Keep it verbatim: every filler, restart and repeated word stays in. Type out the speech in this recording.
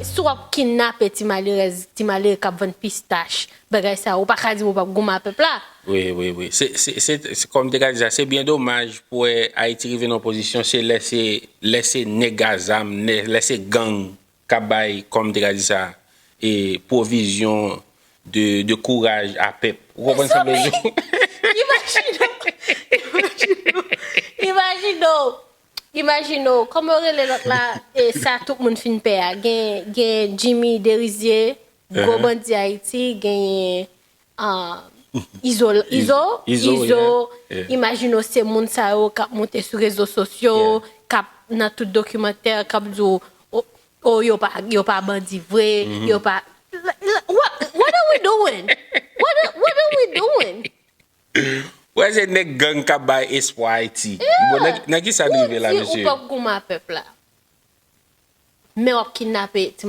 Si w ap kidnape ti malerèz, ti malere k ap vann pistach, bagay sa, ou pa ka di m ou p ap goumen a pèp la. Wi, wi, wi. Se, se, se, se, kòm te ka di sa, se byen domaj pou wè Ayiti rive nan pozisyon, se lè se, lè se nèg a zam, lè se gang k ap bay, kòm te ka di sa, e pwovizyon de, de kouraj a pèp. Ou konprann sa m vle di? Imajine w, imajine w, imajine w, kòman yo rele lòt la, e sa tout moun fin pè a, gen, gen Jimmy Derizier, gwo bandi Ayiti, genyen ah, Izo, Izo, Izo, Izo, yeah, yeah. Imajine w se moun sa yo k ap monte sou rezo sosyo, k ap nan tout dokimantè, k ap di w, o, o, yo pa, yo pa bandi vre, yo pa. What, what are we doing? What are, what are we doing? Wè se nèg gang k ap bay espwa Ayiti. Bon, nan, nan ki sa n rive la, Ou di ou mesye? P ap goumen a pèp la. Men w ap kidnape ti